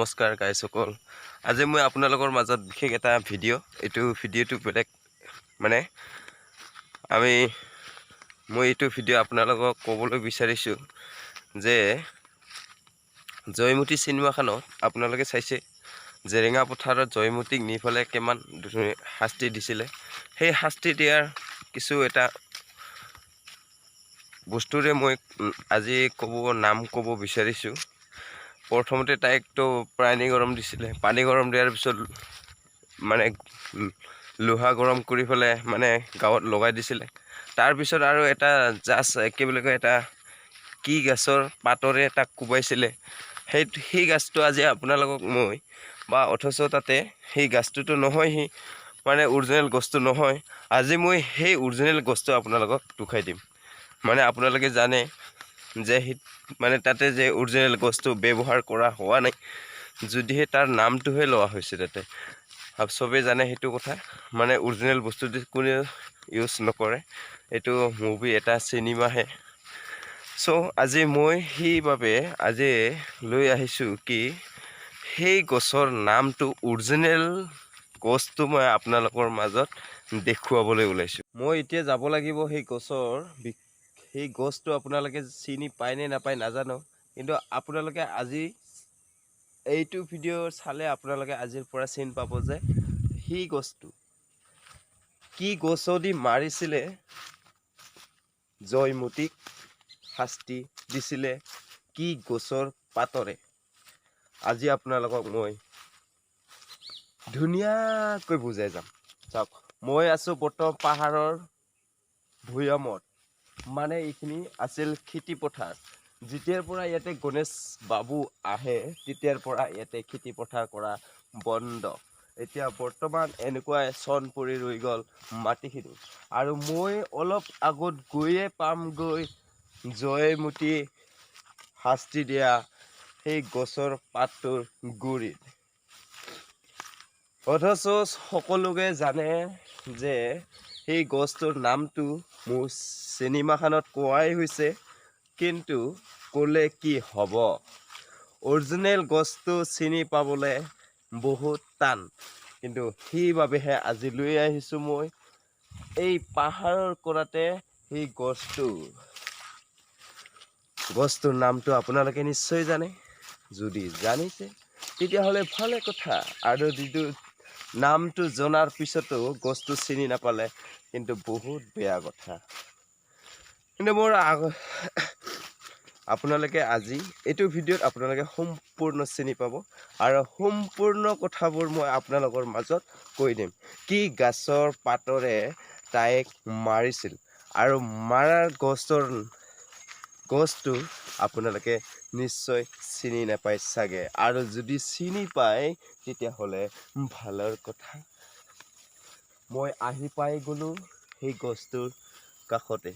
নমস্কাৰ গাইজসকল, আজি মই আপোনালোকৰ মাজত বিশেষ এটা ভিডিঅ', এইটো ভিডিঅ'টো বেলেগ, মানে মই এইটো ভিডিঅ' আপোনালোকক ক'বলৈ বিচাৰিছোঁ যে জয়মতী চিনেমাখনত আপোনালোকে চাইছে, জেৰেঙা পথাৰত জয়মতীক নি পেলাই কিমান শাস্তি দিছিলে। সেই শাস্তি দিয়াৰ কিছু এটা বস্তুৰে মই আজি নাম ক'ব বিচাৰিছোঁ। প্ৰথমতে তাইকতো পানী গৰম দিছিলে। পানী গৰম দিয়াৰ পিছত মানে লোহা গৰম কৰি পেলাই মানে গাঁৱত লগাই দিছিলে। তাৰপিছত আৰু এটা জাষ্ট কি বুলি কয়, এটা কি গছৰ পাতৰে তাক কোবাইছিলে। সেই গাছটো আজি আপোনালোকক মই বা অথচ তাতে সেই গাছটোতো নহয়, সি মানে অৰিজিনেল গছটো নহয়। আজি মই সেই অৰিজিনেল গছটো আপোনালোকক দেখুৱাই দিম। মানে আপোনালোকে জানে যে সেই মানে তাতে যে অৰিজিনেল গছটো ব্যৱহাৰ কৰা হোৱা নাই, যদিহে তাৰ নামটোহে লোৱা হৈছে তাতে। আৰু চবেই জানে সেইটো কথা, মানে অৰিজিনেল বস্তুটো কোনেও ইউজ নকৰে। এইটো মুভি এটা চিনেমাহে। চ' আজি মই সেইবাবে আজি লৈ আহিছোঁ কি সেই গছৰ নামটো, অৰিজিনেল গছটো মই আপোনালোকৰ মাজত দেখুৱাবলৈ ওলাইছোঁ। মই এতিয়া যাব লাগিব সেই গছৰ সেই গছটো আপোনালোকে চিনি পায় নে নাপায় নাজানো, কিন্তু আপোনালোকে আজি এইটো ভিডিঅ' চালে আপোনালোকে আজিৰ পৰা চিনি পাব যে সেই গছটো কি গছদি মাৰিছিলে, জয়মতীক শাস্তি দিছিলে কি গছৰ পাতৰে। আজি আপোনালোকক মই ধুনীয়াকৈ বুজাই যাম। চাওক, মই আছোঁ বৰ্তমান পাহাৰৰ ভৈয়ামত। মানে এইখিনি আছিল খেতি পথাৰ। যেতিয়াৰ পৰা ইয়াতে গণেশ বাবু আহে, তেতিয়াৰ পৰা ইয়াতে খেতি পথাৰ কৰা বন্ধ। এতিয়া বৰ্তমান এনেকুৱা চন পৰি ৰৈ গ'ল মাটিখিনি। আৰু মই অলপ আগত গৈয়ে পামগৈ জয়মতী শাস্তি দিয়া সেই গছৰ পাতটোৰ গুৰিত। অথচ সকলোকে জানে যে সেই গছটোৰ নামটো মোৰ চিনেমাখনত কোৱাই হৈছে, কিন্তু ক'লে কি হ'ব, অৰিজিনেল গছটো চিনি পাবলৈ বহুত টান। কিন্তু সেইবাবেহে আজি লৈ আহিছোঁ মই এই পাহাৰৰ কৰাতে সেই গছটো। গছটোৰ নামটো আপোনালোকে নিশ্চয় জানে। যদি জানিছে, তেতিয়াহ'লে ভালে কথা। আৰু যিটো নামটো জনাৰ পিছতো গছটো চিনি নাপালে কিন্তু বহুত বেয়া কথা। কিন্তু মোৰ আপোনালোকে আজি এইটো ভিডিঅ'ত আপোনালোকে সম্পূৰ্ণ চিনি পাব আৰু সম্পূৰ্ণ কথাবোৰ মই আপোনালোকৰ মাজত কৈ দিম, কি গাছৰ পাতৰে তাইক মাৰিছিল আৰু মাৰাৰ গছটো আপোনালোকে নিশ্চয় চিনি নাপায় চাগে। আৰু যদি চিনি পায়, তেতিয়াহ'লে ভালৰ কথা। মই আহি পাই গ'লোঁ সেই গছটোৰ কাষতে।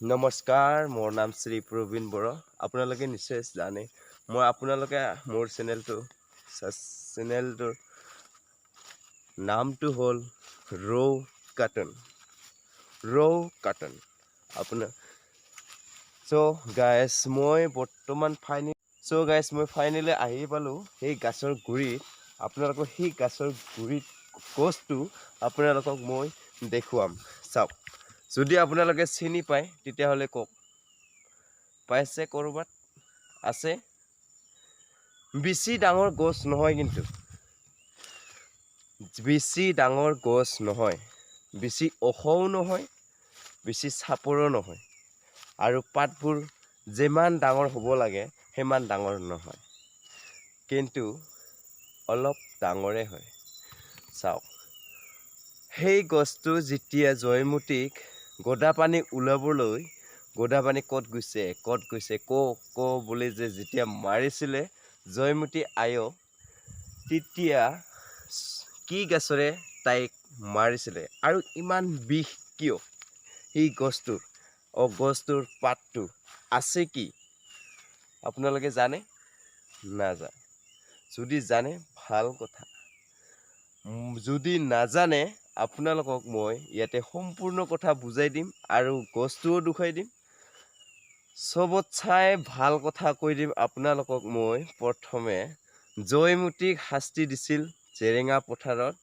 নমস্কাৰ, মোৰ নাম শ্ৰী প্ৰবীণ বড়ো। আপোনালোকে নিশ্চয় জানে। মই আপোনালোকে মোৰ চেনেলটোৰ নামটো হ'ল ৰৌ কাৰ্টুন, ৰৌ কাৰ্টুন আপোনাৰ। চ' গাইজ, মই বৰ্তমান ফাইনেল চ' গাইজ, মই ফাইনেলি আহি পালোঁ সেই গাছৰ গুৰিত। আপোনালোকৰ সেই গাছৰ গুৰিত গছটো আপোনালোকক মই দেখুৱাম। চাওক, যদি আপোনালোকে চিনি পায়, তেতিয়াহ'লে কওক। পাইছে? ক'ৰবাত আছে। বেছি ডাঙৰ গছ নহয়, কিন্তু বেছি ডাঙৰ গছ নহয়, বেছি ওখও নহয়, বেছি চাপৰো নহয় আৰু পাতবোৰ যিমান ডাঙৰ হ'ব লাগে সিমান ডাঙৰ নহয়, কিন্তু অলপ ডাঙৰে হয়। চাওক, সেই গছটো যেতিয়া জয়মতীক গদাপাণি ওলাবলৈ, "গদাপাণি ক'ত গৈছে, ক'ত গৈছে, ক ক" বুলি যে যেতিয়া মাৰিছিলে জয়মতী আয়ক, তেতিয়া কি গছৰে তাইক মাৰিছিলে আৰু ইমান বিষ কিয় সেই গছটোৰ? গছটোৰ পাতটো আছে কি, আপোনালোকে জানে নাজানে? যদি জানে, ভাল কথা। যদি নাজানে, আপোনালোকক মই ইয়াতে সম্পূৰ্ণ কথা বুজাই দিম আৰু গছটোও দেখুৱাই দিম। চবত চাই ভাল কথা কৈ দিম আপোনালোকক মই। প্ৰথমে জয়মতীক শাস্তি দিছিল জেৰেঙা পথাৰত,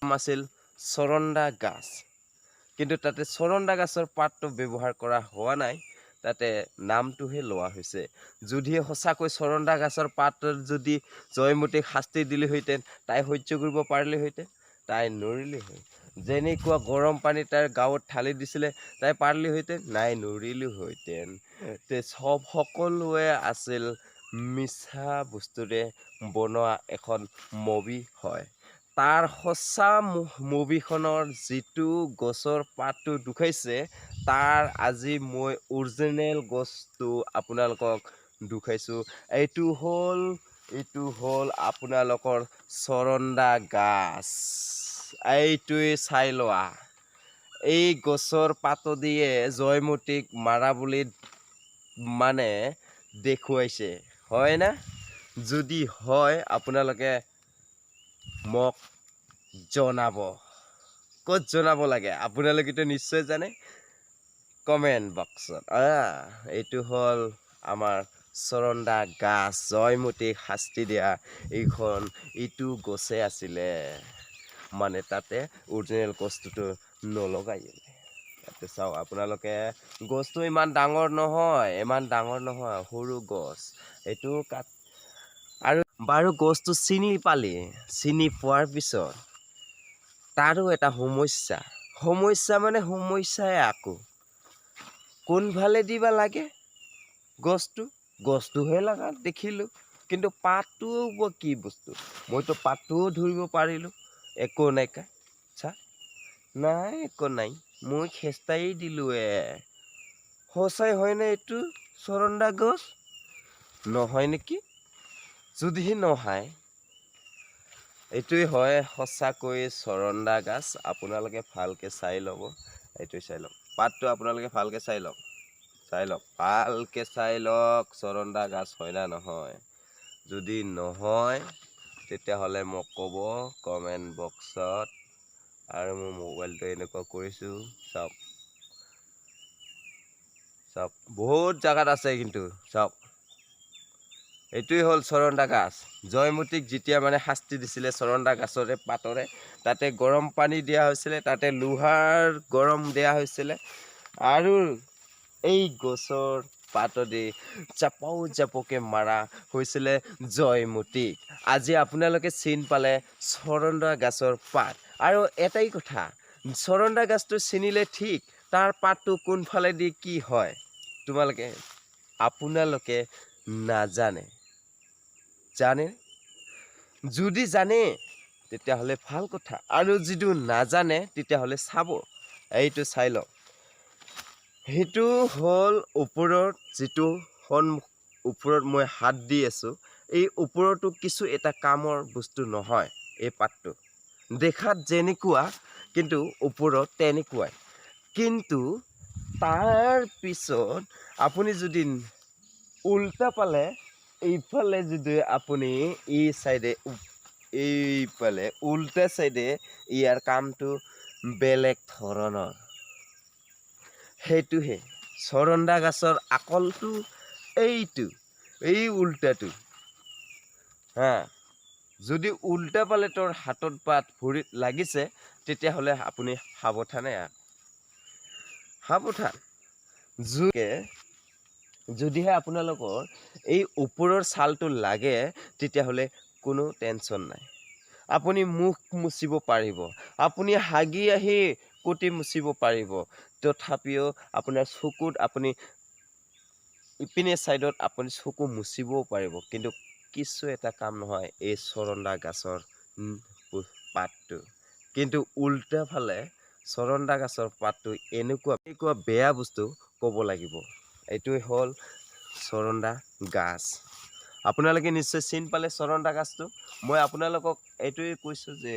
আছিল চৰন্দা গাছ, কিন্তু তাতে চৰন্দা গাছৰ পাতটো ব্যৱহাৰ কৰা হোৱা নাই, তাতে নামটোহে লোৱা হৈছে। যদিহে সঁচাকৈ চৰন্দা গাছৰ পাতত যদি জয়মতীক শাস্তি দিলেহেঁতেন, তাই সহ্য কৰিব পাৰিলেহেঁতেন? তাই নৰিলে হয়। যেনেকুৱা গৰম পানী তাইৰ গাঁৱত ঢালি দিছিলে, তাই পাৰিলেহেঁতেন? নাই, নৰিলোহেঁতেন। তে চব সকলোৱে আছিল মিছা বস্তুৰে বনোৱা এখন মুভি হয়। তাৰ সঁচা মুভিখনৰ যিটো গছৰ পাতটো দুখাইছে, তাৰ আজি মই অৰিজিনেল গছটো আপোনালোকক দুখাইছোঁ। এইটো হ'ল আপোনালোকৰ চৰন্দা গাছ। এইটোৱে চাই লোৱা, এই গছৰ পাত দিয়ে জয়মতীক মাৰা বুলি মানে দেখুৱাইছে, হয় না? যদি হয়, আপোনালোকে মোক জনাব। ক'ত জনাব লাগে আপোনালোকেতো নিশ্চয় জানে, কমেণ্ট বক্সত। এইটো হ'ল আমাৰ চৰন্দা গাছ। জয়মতীক শাস্তি দিয়া এইটো গছে আছিলে, মানে তাতে অৰিজিনেল গছটোতো নলগাইলে। তাতে চাওক আপোনালোকে, গছটো ইমান ডাঙৰ নহয়, ইমান ডাঙৰ নহয়, সৰু গছ এইটো। কাট আৰু বাৰু গছটো চিনি পালি, চিনি পোৱাৰ পিছত তাৰো এটা সমস্যা। সমস্যা মানে সমস্যাই আকৌ কোনফালে দিবা লাগে গছটো? গছটোহে লগা দেখিলোঁ, কিন্তু পাতটোও বা কি বস্তু? মইতো পাতটোও ধৰিব পাৰিলোঁ, একো নাইকা চা নাই, একো নাই। মই খেস্তাই দিলোঁ। সঁচাই হয়নে এইটো চৰন্দা গছ? নহয় নেকি? যদিহে নহয়, এইটোৱে হয় সঁচাকৈ চৰন্দা গাছ। আপোনালোকে ভালকৈ চাই ল'ব। এইটোৱে চাই লওক পাতটো, আপোনালোকে ভালকৈ চাই লওক, চাই লওক, ভালকৈ চাই লওক, চৰন্দা গাছ হয় না নহয়। যদি নহয়, তেতিয়াহ'লে মোক ক'ব কমেণ্ট বক্সত। আৰু মোৰ মোবাইলটো এনেকুৱা কৰিছোঁ, চাওক, চাওক, বহুত জেগাত আছে কিন্তু। চাওক, এইটোৱেই হ'ল চৰন্দা গাছ। জয়মতীক যেতিয়া মানে শাস্তি দিছিলে চৰন্দা গাছৰে পাতৰে, তাতে গৰম পানী দিয়া হৈছিলে, তাতে লোহাৰ গৰম দিয়া হৈছিলে আৰু এই গছৰ পাতদি জাপাও জাপকে মাৰা হৈছিলে জয়মতীক। আজি আপোনালোকে চিন পালে চৰন্দা গাছৰ পাত। আৰু এটাই কথা, চৰন্দা গাছটো চিনিলে ঠিক, তাৰ পাতটো কোনফালেদি কি হয় আপোনালোকে নাজানে। জানে যদি জানে, তেতিয়াহ'লে ভাল কথা, আৰু যিটো নাজানে তেতিয়াহ'লে চাব, এইটো চাই লওক। সেইটো হ'ল ওপৰত যিটো সন্মুখ, ওপৰত মই হাত দি আছোঁ, এই ওপৰতো কিছু এটা কামৰ বস্তু নহয়। এই পাতটো দেখাত যেনেকুৱা, কিন্তু ওপৰত তেনেকুৱাই। কিন্তু তাৰ পিছত আপুনি যদি উল্টা পালে, এইফালে যদি আপুনি এই চাইডে, এইফালে উল্টা চাইডে ইয়াৰ কামটো বেলেগ ধৰণৰ। সেইটোহে চৰন্দা গাছৰ আকলটো, এইটো এই উল্টাটো। হা, যদি উল্টা পালে তোৰ হাতত বা ভৰিত লাগিছে, তেতিয়াহ'লে আপুনি সাৱধানে, সাৱধান। যদিহে আপোনালোকৰ এই ওপৰৰ ছালটো লাগে, তেতিয়াহ'লে কোনো টেনশ্যন নাই, আপুনি মুখ মুচিব পাৰিব, আপুনি হাগি আহি কটি মুচিব পাৰিব। তথাপিও আপোনাৰ চকুত আপুনি ইপিনে ছাইডত আপুনি চকু মুচিবও পাৰিব, কিন্তু কিছু এটা কাম নহয় এই চৰন্দা গাছৰ পাতটো। কিন্তু উল্টা ফালে চৰন্দা গাছৰ পাতটো এনেকুৱা এনেকুৱা বেয়া বস্তু ক'ব লাগিব। এইটোৱে হ'ল চৰন্দা গাছ। আপোনালোকে নিশ্চয় চিন পালে চৰন্দা গাছটো। মই আপোনালোকক এইটোৱে কৈছোঁ যে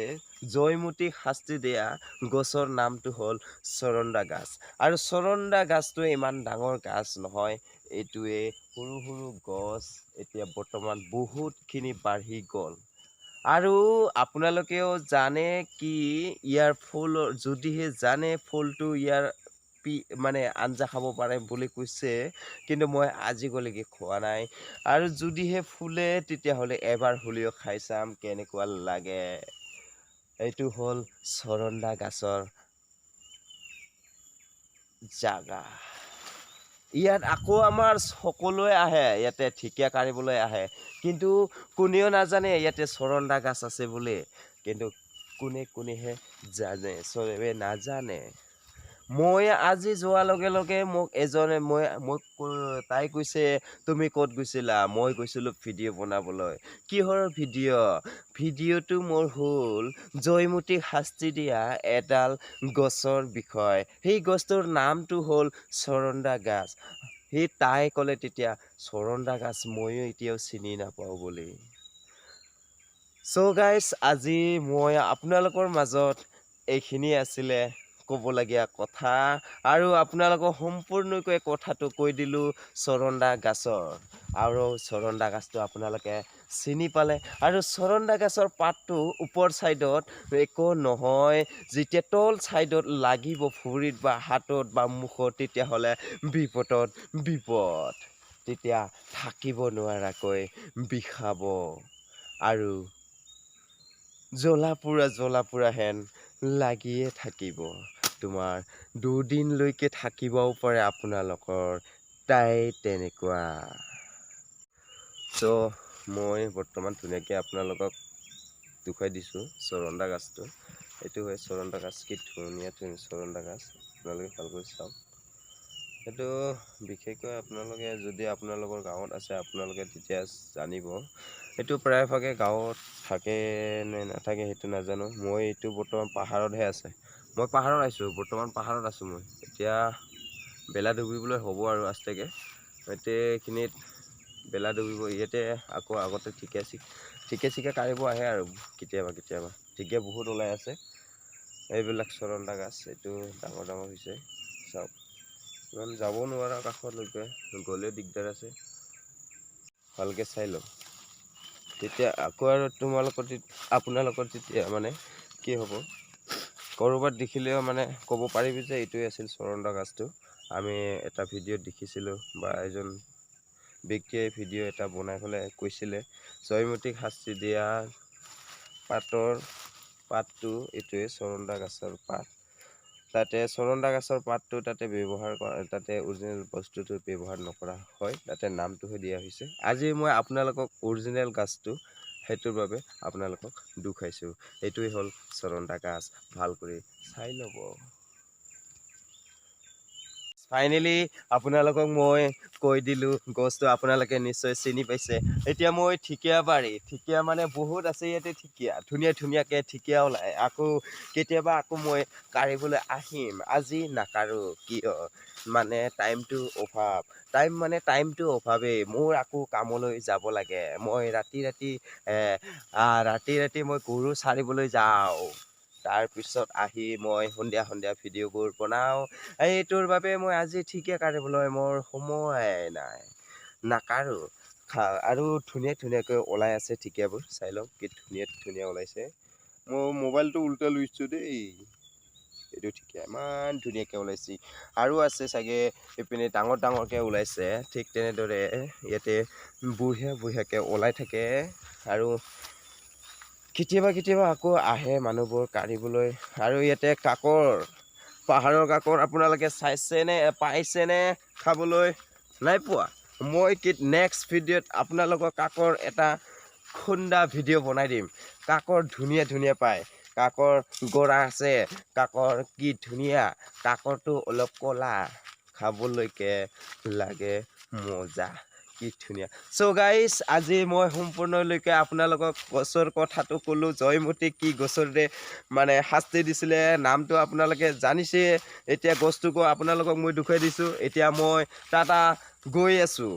জয়মতীক শাস্তি দিয়া গছৰ নামটো হ'ল চৰন্দা গাছ। আৰু চৰন্দা গাছটো ইমান ডাঙৰ গাছ নহয়, এইটোৱে সৰু সৰু গছ। এতিয়া বৰ্তমান বহুতখিনি বাঢ়ি গ'ল। আৰু আপোনালোকেও জানে কি ইয়াৰ ফুলৰ, যদিহে জানে ফুলটো ইয়াৰ পি মানে আঞ্জা খাব পাৰে বুলি কৈছে, কিন্তু মই আজিলৈকে খোৱা নাই। আৰু যদিহে ফুলে তেতিয়াহ'লে এবাৰ হ'লেও খাই চাম কেনেকুৱা লাগে। এইটো হ'ল চৰণদা গাছৰ জাগা। ইয়াত আকৌ আমাৰ সকলোৱে আহে, ইয়াতে ঢেকীয়া কাঢ়িবলৈ আহে, কিন্তু কোনেও নাজানে ইয়াতে চৰণদা গাছ আছে বুলি। কিন্তু কোনে কোনেহে জানে, চবে নাজানে। মই আজি যোৱাৰ লগে লগে মোক এজনে মই মোক তাই কৈছে, তুমি ক'ত গৈছিলা? মই গৈছিলোঁ ভিডিঅ' বনাবলৈ। কিহৰ ভিডিঅ'? ভিডিঅ'টো মোৰ হ'ল জয়মতীক শাস্তি দিয়া এডাল গছৰ বিষয়। সেই গছটোৰ নামটো হ'ল চৰণদা গাছ। সেই তাই ক'লে তেতিয়া, চৰণদা গাছ ময়ো এতিয়াও চিনি নাপাওঁ বুলি। চ' গাইজ, আজি মই আপোনালোকৰ মাজত এইখিনি আছিলে ক'বলগীয়া কথা আৰু আপোনালোকক সম্পূৰ্ণকৈ কথাটো কৈ দিলোঁ চৰণদা গাছৰ। আৰু চৰণদা গাছটো আপোনালোকে চিনি পালে। আৰু চৰণদা গাছৰ পাতটো ওপৰ ছাইডত একো নহয়, যেতিয়া তল ছাইডত লাগিব ভৰিত বা হাতত বা মুখত, তেতিয়াহ'লে বিপদত বিপদ, তেতিয়া থাকিব নোৱাৰাকৈ বিষাব আৰু জ্বলা পোৰা জ্বলা পোৰা হেন লাগিয়ে থাকিব। তোমাৰ দুদিনলৈকে থাকিবও পাৰে আপোনালোকৰ তাই তেনেকুৱা। চ' মই বৰ্তমান ধুনীয়াকৈ আপোনালোকক দেখুৱাই দিছোঁ চৰণদা গাছটো। এইটো হয় চৰণদা গাছ। কি ধুনীয়া ধুনীয়া চৰণদা গাছ, আপোনালোকে ভালকৈ চাওক। সেইটো বিশেষকৈ আপোনালোকে যদি আপোনালোকৰ গাঁৱত আছে, আপোনালোকে তেতিয়া জানিব। এইটো প্ৰায়ভাগে গাঁৱত থাকে নে নাথাকে সেইটো নাজানো। মই এইটো বৰ্তমান পাহাৰতহে আছে। মই পাহাৰত আহিছোঁ, বৰ্তমান পাহাৰত আছোঁ মই। এতিয়া বেলা ডুবিবলৈ হ'ব আৰু আস্তেকে এতিয়া এইখিনিত বেলা ডুবিব। ইয়াতে আকৌ আগতে ঢেকীয়া চিকা কাঢ়িব আহে আৰু কেতিয়াবা কেতিয়াবা ঢেকীয়া বহুত ওলাই আছে। এইবিলাক চৰণদা গাছ, এইটো ডাঙৰ ডাঙৰ হৈছে, চাওক। ইমান যাব নোৱাৰা কাষলৈকে গ'লে দিগদাৰ আছে। ভালকৈ চাই লওক, তেতিয়া আকৌ আৰু তোমালোকৰ আপোনালোকৰ তেতিয়া মানে কি হ'ব, ক'ৰবাত দেখিলেও মানে ক'ব পাৰিবি যে এইটোৱে আছিল চৰণদা গাছটো, আমি এটা ভিডিঅ'ত দেখিছিলোঁ বা এজন ব্যক্তিয়ে ভিডিঅ' এটা বনাই পেলাই কৈছিলে জয়মতীক শাস্তি দিয়া পাতৰ পাতটো এইটোৱে চৰণদা গাছৰ পাত। তাতে চৰণদা গাছৰ পাতটো তাতে ব্যৱহাৰ কৰা, তাতে অৰিজিনেল বস্তুটো ব্যৱহাৰ নকৰা হয়, তাতে নামটোহে দিয়া হৈছে। আজি মই আপোনালোকক অৰিজিনেল গাছটো সেইটোৰ বাবে আপোনালোকক দেখুৱাইছোঁ। এইটোৱেই হ'ল চৰণদা গাছ, ভাল কৰি চাই ল'ব। ফাইনেলি আপোনালোকক মই কৈ দিলোঁ গছটো, আপোনালোকে নিশ্চয় চিনি পাইছে। এতিয়া মই ঢেকীয়া বাৰী, ঢেকীয়া মানে বহুত আছে ইয়াতে, ঢেকীয়া ধুনীয়া ধুনীয়াকৈ ঢেকীয়া ওলায়। আকৌ কেতিয়াবা আকৌ মই কাঢ়িবলৈ আহিম, আজি নাকাঢ়ো। কিয় মানে টাইমটো অভাৱ, টাইম মানে টাইমটো অভাৱেই মোৰ। আকৌ কামলৈ যাব লাগে। মই ৰাতি ৰাতি ৰাতি ৰাতি মই গৰু চাৰিবলৈ যাওঁ, তাৰপিছত আহি মই সন্ধিয়া সন্ধিয়া ভিডিঅ'বোৰ বনাওঁ। এইটোৰ বাবে মই আজি ঢেকীয়া কাঢ়িবলৈ মোৰ সময় নাই, নাকাঢ়ো। আৰু ধুনীয়া ধুনীয়াকৈ ওলাই আছে ঢেকীয়াবোৰ, চাই লওক কি ধুনীয়া ধুনীয়া ওলাইছে। মই মোবাইলটো উল্টা লৈছোঁ দেই। এইটো ঢেকীয়া ইমান ধুনীয়াকৈ ওলাইছে। আৰু আছে চাগে এইপিনে ডাঙৰ ডাঙৰকৈ ওলাইছে। ঠিক তেনেদৰে ইয়াতে বঢ়িয়া বঢ়িয়াকৈ ওলাই থাকে। আৰু কেতিয়াবা কেতিয়াবা আকৌ আহে মানুহবোৰ কাঢ়িবলৈ। আৰু ইয়াতে কাকৰ, পাহাৰৰ কাকৰ আপোনালোকে চাইছেনে, পাইছেনে খাবলৈ? নাই পোৱা। মই কি নেক্সট ভিডিঅ'ত আপোনালোকৰ কাকৰ এটা খুন্দা ভিডিঅ' বনাই দিম। কাকৰ ধুনীয়া ধুনীয়া পায়, কাকৰ গৰা আছে, কাকৰ কি ধুনীয়া। কাকৰটো অলপ ক'লা, খাবলৈকে লাগে মজা, কি ধুনীয়া। চ' গাইজ, আজি মই সম্পূৰ্ণলৈকে আপোনালোকক গছৰ কথাটো ক'লোঁ। জয়মতী কি গছৰে মানে শাস্তি দিছিলে, নামটো আপোনালোকে জানিছে। এতিয়া গছটোকো আপোনালোকক মই দেখুৱাই দিছোঁ। এতিয়া মই টাটা, গৈ আছোঁ।